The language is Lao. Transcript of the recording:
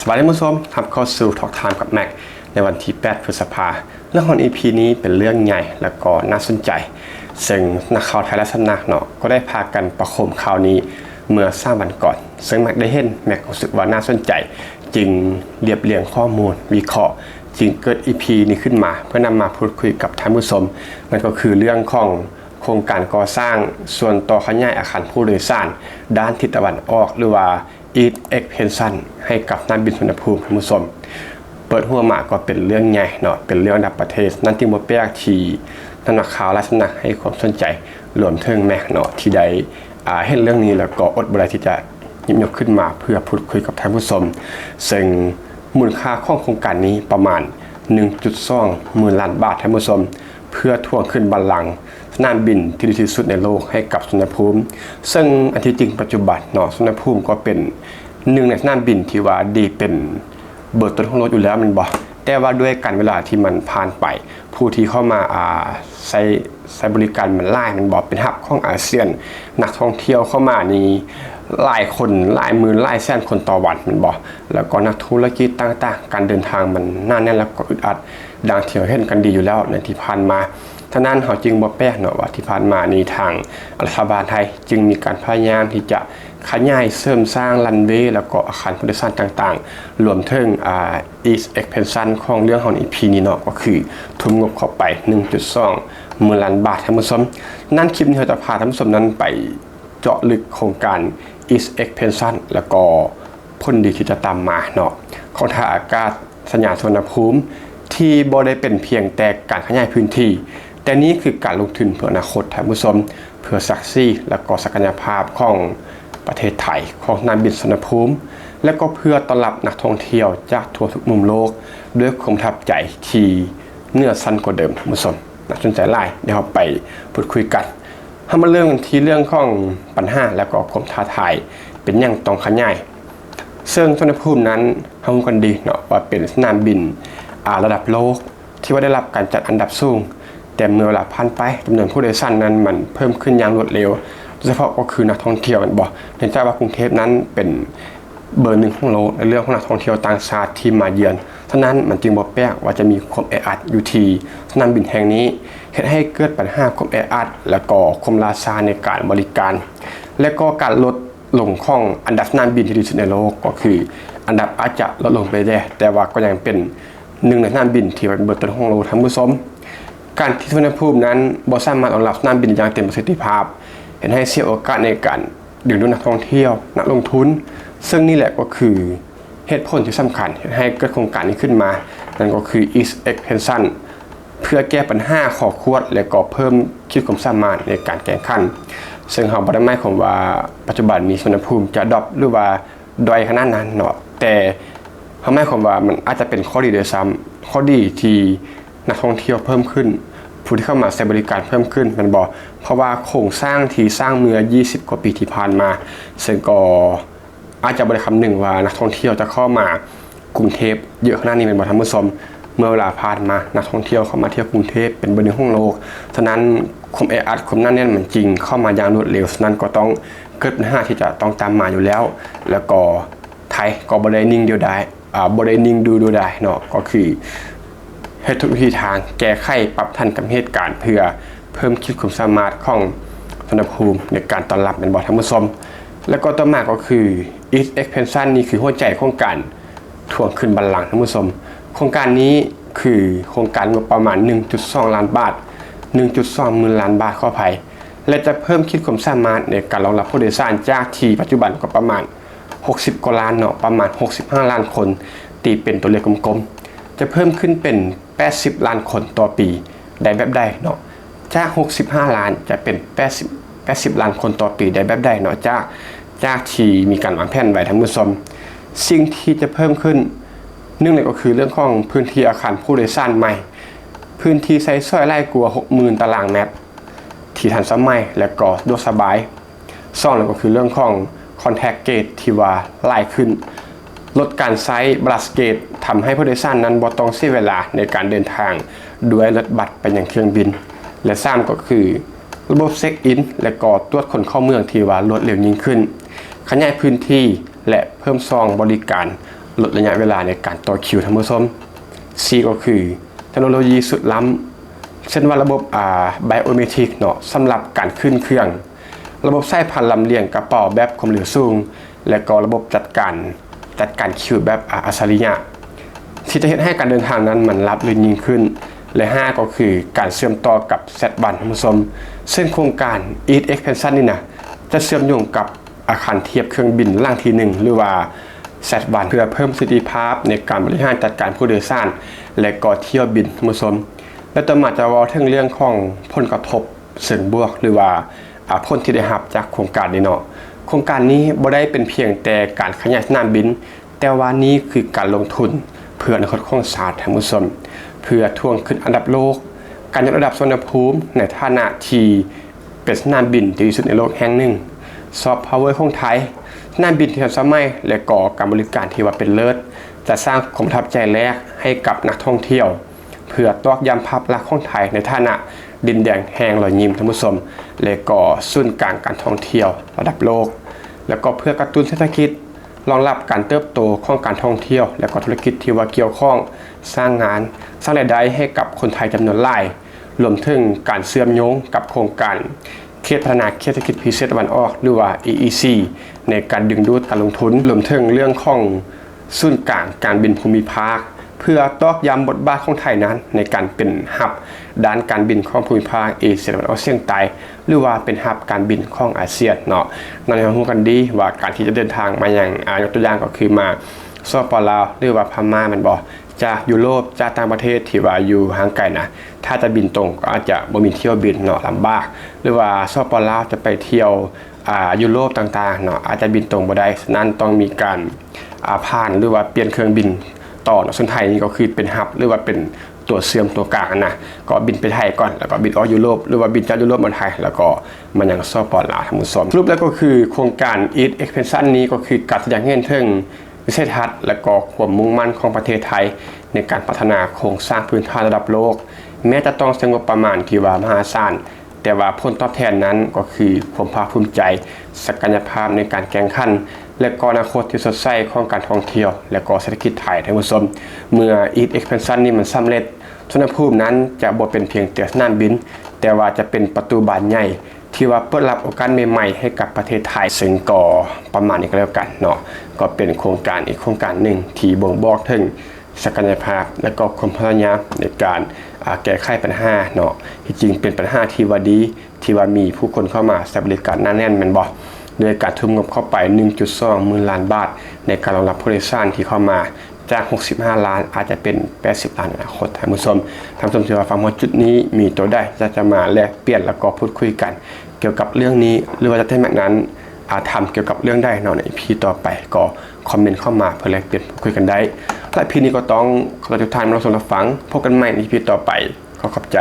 ສະບາຍດີທ່ານຜູ້ຊົມ, ຮັບເຂົ້າສູ່ Talk Time ກັບ Max ໃນວັນທີ ແປດ ພຶດສະພາ. ເລື່ອງຂອງ ອີ ພີ ນີ້ເປັນເລື່ອງໃຫຍ່ ແລະ ກໍໜ້າສົນໃຈ, ເຊິ່ງນັກຂ່າວໄທ ແລະ ສຳນັກເນາະ ກໍໄດ້ພາກັນປະໂຄມຂ່າວນີ້ເມື່ອ ສາມ ວັນກ່ອນ, ເຊິ່ງ Max ໄດ້ເຫັນ Max ຮູ້ສຶກວ່າໜ້າສົນໃຈ, ຈຶ່ງລຽບລຽງຂໍ້ມູນ, ວິເຄາະ, ຈຶ່ງເກີດ ອີ ພີ ນີ້ຂຶ້ນມາ ເພື່ອນຳມາພູດຄຸຍກັບທ່ານຜູ້ຊົມ. ນັ້ນກໍຄືເລື່ອງຂອງໂຄງການກໍ່ສ້າງສ່ວນຕໍ່ຂະຫຍາຍອາຄານຜູ້ໂດຍສານດ້ານທິດຕາເວັນອອກ ຫຼືວ່າ East Expansion ໃຫ້ກັບສະໜາມບິນສຸວັນນະພູມ. ທ່ານຜູ້ຊົມ, ເປີດຫົວມາກໍເປັນເລື່ອງໃຫຍ່ເນາະ, ເປັນເລື່ອງລະດັບປະເທດ, ນັ້ນຈຶ່ງບໍ່ແປກທີ່ນັກຂ່າວຫຼາຍສຳນັກໃຫ້ຄວາມສົນໃຈ, ລວມເຖິງ Max ເນາະ ທີ່ໄດ້ ອ່າ ເຫັນເລື່ອງນີ້ ແລ້ວກໍອົດບໍ່ໄດ້ທີ່ຈະ ຫຍິບຍົກຂຶ້ນມາເພື່ອພູດຄຸຍກັບທ່ານຜູ້ຊົມ, ເຊິ່ງມູນຄ່າຂອງໂຄງການນີ້ປະມານ ໜຶ່ງຈຸດສອງໝື່ນລ້ານບາດ ທ່ານຜູ້ຊົມ, ເພື່ອທວງຄືນບັນລັງສະໜາມບິນທີ່ດີທີ່ສຸດໃນໂລກໃຫ້ກັບສຸວັນນະພູມ. ເຊິ່ງອັນທີ່ຈິງປັດຈຸບັນເນາະ, ສຸວັນນະພູມກໍເປັນໜຶ່ງໃນສະໜາມບິນທີ່ວ່າດີເປັນເບີຕົ້ນຂອງໂລກຢູ່ແລ້ວແມ່ນບໍ່? ແຕ່ວ່າດ້ວຍການເວລາທີ່ມັນຜ່ານໄປ, ຜູ້ທີ່ເຂົ້າມາ ອ່າ ໃຊ້ ໃຊ້ບໍລິການມັນຫຼາຍແມ່ນບໍ່? ເປັນ hub ຂອງອາຊຽນ, ນັກທ່ອງທ່ຽວເຂົ້າມານີ້ຫຼາຍຄົນ, ຫຼາຍໝື່ນ, ຫຼາຍແສນຄົນຕໍ່ວັນແມ່ນບໍ່? ແລ້ວກໍນັກທຸລະກິດຕ່າງໆ, ການເດີນທາງມັນໜາແໜ້ນ ແລ້ວກໍອຶດອັດ, ດັ່ງທີ່ເຮົາເຫັນກັນດີຢູ່ແລ້ວໃນທີ່ຜ່ານມາ. ສະນັ້ນເຮົາຈຶ່ງບໍ່ແປກເນາະວ່າທີ່ຜ່ານມານີ້ ທາງລັດຖະບານໄທຈຶ່ງມີການພະຍາຍາມທີ່ຈະຂະຫຍາຍເສີມສ້າງ runway ແລ້ວກໍອາຄານຜູ້ໂດຍສານຕ່າງໆ, ລວມເຖິງ ອ່າ East Expansion ຂອງເລື່ອງຂອງ ອີ ພີ ນີ້ເນາະ, ກໍຄືທຸ່ມງົບເຂົ້າໄປ ໜຶ່ງຈຸດສອງໝື່ນລ້ານບາດ ທ່ານຜູ້ຊົມ. ນັ້ນຄລິບນີ້ເຮົາຈະພາທ່ານຜູ້ຊົມນັ້ນໄປເຈາະລຶກໂຄງການ East Expansion ແລ້ວກໍຜົນດີທີ່ຈະຕາມມາເນາະ ຂອງທ່າອາກາດສະຍານສຸວັນນະພູມ, ທີ່ບໍ່ໄດ້ເປັນພຽງແຕ່ການຂະຫຍາຍພື້ນທີ່, ແຕ່ນີ້ຄືການລົງທຶນເພື່ອອະນາຄົດ ທ່ານຜູ້ຊົມ, ເພື່ອສັກສີ ແລະ ກໍສັກກະຍະພາບຂອງປະເທດໄທ, ຂອງສະໜາມບິນສຸວັນນະພູມ ແລະ ກໍເພື່ອຕ້ອນຮັບນັກທ່ອງທ່ຽວຈາກທົ່ວທຸກມຸມໂລກ ດ້ວຍຄວາມປະທັບໃຈທີ່ເໜືອຊັ້ນກວ່າເດີມ. ທ່ານຜູ້ຊົມ, ໜ້າສົນໃຈຫຼາຍ, ດຽວເຮົາໄປພູດຄຸຍກັນ. ເຮົາມາເລີ່ມກັນທີ່ເລື່ອງຂອງບັນຫາ ແລະ ກໍຄວາມທ້າທາຍ, ເປັນຫຍັງຕ້ອງຂະຫຍາຍ. ເຊິ່ງສຸວັນນະພູມນັ້ນ ເຮົາຮູ້ກັນດີເນາະ ວ່າເປັນສະໜາມບິນ ອາ ລະດັບໂລກ ທີ່ວ່າໄດ້ຮັບການຈັດອັນດັບສູງ, ແຕ່ເມື່ອເວລາຜ່ານໄປ, ຈຳນວນຜູ້ໂດຍສານນັ້ນມັນເພີ່ມຂຶ້ນຢ່າງລວດເລັວ, ໂດຍສະເພາະກໍຄືນັກທ່ອງທ່ຽວແມ່ນບໍ່? ເນື່ອງຈາກວ່າກຸງເທບນັ້ນເປັນເບີໜຶ່ງຂອງໂລກໃນເລື່ອງຂອງນັກທ່ອງທ່ຽວຕ່າງຊາດທີ່ມາເຢືອນ, ສະນັ້ນມັນຈຶ່ງບໍ່ແປກວ່າຈະມີຄວາມແອອັດຢູ່ທີ່ສະໜາມບິນແຫ່ງນີ້, ເຮັດໃຫ້ເກີດບັນຫາຄວາມແອອັດ ແລະ ກໍຄວາມລ່າຊ້າໃນການບໍລິການ ແລະ ກໍການລົດ ລົງຂອງອັນດັບສະໜາມບິນທີ່ດີທີ່ສຸດໃນໂລກ, ກໍຄືອັນດັບອາດຈະລົດລົງໄປແດ່, ແຕ່ວ່າກໍຍັງເປັນໜຶ່ງໃນສະໜາມບິນທີ່ວ່າເປັນເບີຕົ້ນຂອງໂລກ, ທ່ານຜູ້ຊົມ. ການທີ່ສຸວັນນະພູມນັ້ນບໍ່ສາມາດຮອງຮັບສະໜາມບິນຢ່າງເຕັມປະສິດທິພາບ ເຮັດໃຫ້ເສຍໂອກາດໃນການດຶງດູດນັກທ່ອງທ່ຽວ, ນັກລົງທຶນ, ເຊິ່ງນີ້ແຫຼະກໍຄືເຫດຜົນທີ່ສຳຄັນເຮັດໃຫ້ເກີດໂຄງການນີ້ຂຶ້ນມາ, ນັ້ນກໍຄື East Expansion ເພື່ອແກ້ບັນຫາຂໍ້ຂວດ ແລະ ກໍເພີ່ມຂີດຄວາມສາມາດໃນການແຂ່ງຂັນ. ເຊິ່ງເຮົາບໍ່ໄດ້ໝາຍຄວາມວ່າປັດຈຸບັນນີ້ສຸວັນນະພູມຈະດຣອບ ຫຼືວ່າດ້ອຍຂະໜາດນັ້ນເນາະ, ແຕ່ເຮົາໝາຍຄວາມວ່າມັນອາດຈະເປັນຂໍ້ດີດ້ວຍຊ້ຳ, ຂໍ້ດີທີ່ນັກທ່ອງທ່ຽວເພີ່ມຂຶ້ນ, ຜູ້ທີ່ເຂົ້າມາໃຊ້ບໍລິການເພີ່ມຂຶ້ນ, ແມ່ນບໍ່? ເພາະວ່າໂຄງສ້າງທີ່ສ້າງເມື່ອ ຊາວ ກວ່າປີທີ່ຜ່ານມາ, ເຊິ່ງກໍ ອາດຈະບໍ່ໄດ້ຄຳນຶງວ່ານັກທ່ອງທ່ຽວຈະເຂົ້າມາກຸງເທບເຍອະຂະໜາດນີ້ ແມ່ນບໍ່ທ່ານຜູ້ຊົມ? ເມື່ອເວລາຜ່ານມາ ນັກທ່ອງທ່ຽວເຂົ້າມາທ່ຽວກຸງເທບເປັນເບີໜຶ່ງຂອງໂລກ, ສະນັ້ນຄວາມແອອັດ, ຄວາມໜາແໜ້ນມັນຈຶ່ງເຂົ້າມາຢ່າງລວດເລັວ, ສະນັ້ນກໍຕ້ອງເກີດບັນຫາທີ່ຈະຕ້ອງຕາມມາຢູ່ແລ້ວ, ແລ້ວກໍໄທກໍບໍ່ໄດ້ນິ່ງດຽວດາຍ, ອາ, ບໍ່ໄດ້ນິ່ງດູ່ດຽວດາຍເນາະ, ກໍຄື ເຮັດທຸກວິທີທາງແກ້ໄຂປັບທັນກັບເຫດການ ເພື່ອເພີ່ມຂີດຄວາມສາມາດຂອງສຸວັນນະພູມໃນການຕ້ອນຮັບ ແມ່ນບໍ່ທ່ານຜູ້ຊົມ? ແລ້ວກໍຕໍ່ມາກໍຄື East Expansion ນີ້ຄືຫົວໃຈຂອງການທວງຄືນບັນລັງ ທ່ານຜູ້ຊົມ. ໂຄງການນີ້ຄືໂຄງການງົບປະມານ ໜຶ່ງຈຸດສອງລ້ານບາດ, ໜຶ່ງຈຸດສອງໝື່ນລ້ານບາດ, ຂໍອະໄພ, ແລະ ຈະເພີ່ມຂີດຄວາມສາມາດໃນການຮອງຮັບຜູ້ໂດຍສານ ຈາກທີ່ປັດຈຸບັນກໍປະມານ ຫົກສິບກວ່າລ້ານເນາະ, ປະມານ ຫົກສິບຫ້າລ້ານຄົນ, ຕີເປັນຕົວເລກກົມໆ ຈະເພີ່ມຂຶ້ນເປັນ ແປດສິບລ້ານຄົນຕໍ່ປີໄດ້ແບບໃດເນາະ? ຈາກ ຫົກສິບຫ້າລ້ານ ຈະເປັນ ແປດສິບ ແປດສິບລ້ານຄົນຕໍ່ປີໄດ້ແບບໃດເນາະ? ຈາກ ຈາກທີ່ມີການວາງແຜນໄວ້ ທ່ານຜູ້ຊົມ, ສິ່ງທີ່ຈະເພີ່ມຂຶ້ນ ໜຶ່ງເລີຍກໍຄືເລື່ອງຂອງພື້ນທີ່ອາຄານຜູ້ໂດຍສານໃໝ່, ພື້ນທີ່ໃຊ້ສອຍຫຼາຍກວ່າ ຫົກໝື່ນຕາລາງແມັດ ທີ່ທັນສະໄໝ ແລະ ກໍສະດວກສະບາຍ. ສອງເລີຍກໍຄືເລື່ອງຂອງ contact gate ທີ່ວ່າຫຼາຍຂຶ້ນ, ລົດການໃຊ້ ballast gate ທຳໃຫ້ຜູ້ໂດຍສານນັ້ນບໍ່ຕ້ອງເສຍເວລາໃນການເດີນທາງດ້ວຍລົດບັສໄປຍັງເຄື່ອງບິນ. ແລະ ສາມກໍຄືລະບົບ check in ແລະ ກໍຕວດຄົນເຂົ້າເມືອງທີ່ວ່າລວດເລັວຍິ່ງຂຶ້ນ, ຂະຫຍາຍພື້ນທີ່ ແລະ ເພີ່ມຊ່ອງບໍລິການ ລົດໄລຍະເວລາໃນການຕໍ່ຄິວ ທ່ານຜູ້ຊົມ. ສີ່ ກໍຄືເຕັກໂນໂລຢີສຸດລ້ຳ ເຊັ່ນວ່າລະບົບ ອາ ໄບໂອເມຕຣິກເນາະ ສຳລັບການຂຶ້ນເຄື່ອງ, ລະບົບສາຍພານລຳລຽງກະເປົາແບບຄວາມເລັວສູງ ແລະກໍລະບົບຈັດການ ຈັດການຄິວແບບ ອາ ອັດສະລິຍະ ທີ່ຈະເຮັດໃຫ້ການເດີນທາງນັ້ນມັນລາບລື່ນຍິ່ງຂຶ້ນ. ແລະ ຫ້າ ກໍຄືການເຊື່ອມຕໍ່ກັບ ແຊັດວັນ ທ່ານຜູ້ຊົມ, ເຊິ່ງໂຄງການ East Expansion ນີ້ນະ ຈະເຊື່ອມໂຍງກັບອາຄານທຽບເຄື່ອງບິນຫຼັງທີໜຶ່ງ ຫຼືວ່າ ແຊັດວັນ ເພື່ອເພີ່ມປະສິດທິພາບໃນການບໍລິຫານຈັດການຜູ້ໂດຍສານ ແລະກໍຖ້ຽວບິນ ທ່ານຜູ້ຊົມ. ແລະຕໍ່ມາຈະເວົ້າເຖິງເລື່ອງຂອງຜົນກະທົບເຊີງບວກ ຫຼືວ່າ ອາ ຜົນທີ່ໄດ້ຮັບຈາກໂຄງການນີ້ເນາະ. ໂຄງການນີ້ບໍ່ໄດ້ເປັນພຽງແຕ່ການຂະຫຍາຍສະໜາມບິນ, ແຕ່ວ່ານີ້ຄືການລົງທຶນເພື່ອອະນາຄົດຂອງຊາດ ທ່ານຜູ້ຊົມ, ເພື່ອທວງຄືນອັນດັບໂລກ, ການຍົກລະດັບສຸວັນນະພູມໃນຖານະທີ່ເປັນສະໜາມບິນທີ່ດີທີ່ສຸດໃນໂລກແຫ່ງໜຶ່ງ, ຊອບພາວເວີຂອງໄທ, ສະໜາມບິນທີ່ທັນສະໄໝ ແລະກໍການບໍລິການທີ່ວ່າເປັນເລີດ, ຈະສ້າງຄວາມປະທັບໃຈແລກໃຫ້ກັບນັກທ່ອງທ່ຽວ. ເພື່ອຕອກຢ້ຳພາບລັກຂອງໄທໃນຖານະດິນແດນແຫ່ງລອຍຍິ້ມ ທ່ານຜູ້ຊົມ, ແລະກໍສູນກາງການທ່ອງທ່ຽວລະດັບໂລກ, ແລະກໍເພື່ອກະຕຸ້ນເສດຖະກິດ, ລອງຮັບການເຕີບໂຕຂອງການທ່ອງທ່ຽວ ແລະກໍທຸລະກິດທີ່ວ່າກ່ຽວຂ້ອງ, ສ້າງງານ, ສ້າງລາຍໄດ້ໃຫ້ກັບຄົນໄທຈຳນວນຫຼາຍ, ລວມເຖິງການເຊື່ອມໂຍງກັບໂຄງການເຂດພັດທະນາເຂດເສດຖະກິດພິເສດຕາເວັນອອກ ຫຼືວ່າ ເອອີຊີ ໃນການດຶງດູດການລົງທຶນ, ລວມເຖິງເລື່ອງຂອງ ສູນກາງການບິນພູມິພາກ ເພື່ອຕອກຢ້ຳບົດບາດຂອງໄທນັ້ນໃນການເປັນຮັບດ້ານການບິນຂອງພູມິພາກເອເຊຍຕາເວັນອອກສຽງໃຕ້ ຫຼືວ່າເປັນຮັບການບິນຂອງອາຊຽນເນາະ. ນຳໃຫ້ເຮົາຮູ້ກັນດີວ່າການທີ່ຈະເດີນທາງມາຫຍັງ ອາ ຍົກຕົວຢ່າງກໍຄືມາ ສປປ ລາວ ຫຼືວ່າພະມ້າແມ່ນບໍ່, ຈາກຢູໂຣບ, ຈາກຕ່າງປະເທດທີ່ວ່າຢູ່ຫ່າງໄກນະ, ຖ້າຈະບິນຕົງກໍອາດຈະບໍ່ມີຖ້ຽວບິນເນາະ, ລຳບາກ. ຫຼືວ່າ ສປປ ລາວ ຈະໄປທ່ຽວ ອາ ຢູໂຣບຕ່າງໆເນາະ ອາດຈະບິນຕົງບໍ່ໄດ້, ສະນັ້ນຕ້ອງມີການ ອາ ຜ່ານ ຫຼືວ່າປ່ຽນເຄື່ອງບິນຕໍ່ເນາະ, ເຊິ່ງໄທນີ້ກໍຄືເປັນຮັບ ຫຼືວ່າເປັນຕົວເຊື່ອມຕົວກາງຫັ້ນນະ, ກໍບິນໄປໄທກ່ອນ ແລ້ວກໍບິນອອກຢູໂຣບ ຫຼືວ່າບິນຈາກຢູໂຣບມາໄທ ແລ້ວກໍມາຍັງ ສປປ ລາວ ທ່ານຜູ້ຊົມ. ສະຫຼຸບແລ້ວກໍຄືໂຄງການ East Expansion ນີ້ກໍຄືການສະແດງໃຫ້ເຫັນເຖິງວິໄສທັດ ແລະກໍຄວາມມຸ່ງໝັ້ນຂອງປະເທດໄທໃນການພັດທະນາໂຄງສ້າງພື້ນຖານລະດັບໂລກ, ແມ້ຈະຕ້ອງໃຊ້ງົບປະມານທີ່ວ່າມະຫາສານ, ແຕ່ວ່າຜົນຕອບແທນນັ້ນກໍຄືຄວາມພາກພູມໃຈ, ສັກກະຍະພາບໃນການແຂ່ງຂັນ ແລະກໍອະນາຄົດທີ່ສົດໃສຂອງການທ່ອງທ່ຽວ ແລະກໍເສດຖະກິດໄທ ທ່ານຜູ້ຊົມ. ເມື່ອ East Expansion ນີ້ມັນສຳເລັດ, ສຸວັນນະພູມນັ້ນຈະບໍ່ເປັນພຽງແຕ່ສະໜາມບິນ, ແຕ່ວ່າຈະເປັນປະຕູບານໃຫຍ່ທີ່ວ່າເປີດຮັບໂອກາດໃໝ່ໆໃຫ້ກັບປະເທດໄທ. ເຊິ່ງກໍປະມານນີ້ກໍແລ້ວກັນເນາະ, ກໍເປັນໂຄງການອີກໂຄງການໜຶ່ງທີ່ບົ່ງບອກເຖິງ ສັກກະຍະພາບ ແລະກໍຄວາມພະຍາຍາມໃນການ ອາ ແກ້ໄຂບັນຫາເນາະ. ທີ່ຈິງເປັນບັນຫາທີ່ວ່າດີ ທີ່ວ່າມີຜູ້ຄົນເຂົ້າມາໃຊ້ບໍລິການໜາແໜ້ນແມ່ນບໍ່? ດ້ວຍການທຸ່ມງົບເຂົ້າໄປໜຶ່ງຈຸດສອງໝື່ນລ້ານບາດ ໃນການລອງຮັບຜູ້ໂດຍສານທີ່ເຂົ້າມາຈາກຫົກສິບຫ້າລ້ານ ອາດຈະເປັນແປດສິບລ້ານໃນອະນາຄົດ. ທ່ານຜູ້ຊົມ, ທ່ານຜູ້ຊົມທີ່ວ່າຟັງຮອດຈຸດນີ້ ມີໂຕໃດຢາກຈະມາແລກປ່ຽນ ແລ້ວກໍພູດຄຸຍກັນ ກ່ຽວກັບເລື່ອງນີ້ ຫຼືວ່າຢາກໃຫ້ແມັກນັ້ນ ອາ ທຳກ່ຽວກັບເລື່ອງໃດເນາະ ໃນ ອີພີ ຕໍ່ໄປ ກໍຄອມເມັນເຂົ້າມາເພື່ອແລກປ່ຽນພູດຄຸຍກັນໄດ້. ແລະ ອີພີ ນີ້ກໍຕ້ອງຂໍລາທຸກທ່ານມາຮັບຊົມຮັບຟັງ. ພົບກັນໃໝ່ໃນ ອີພີ ຕໍ່ໄປ. ຂໍຂອບໃຈ.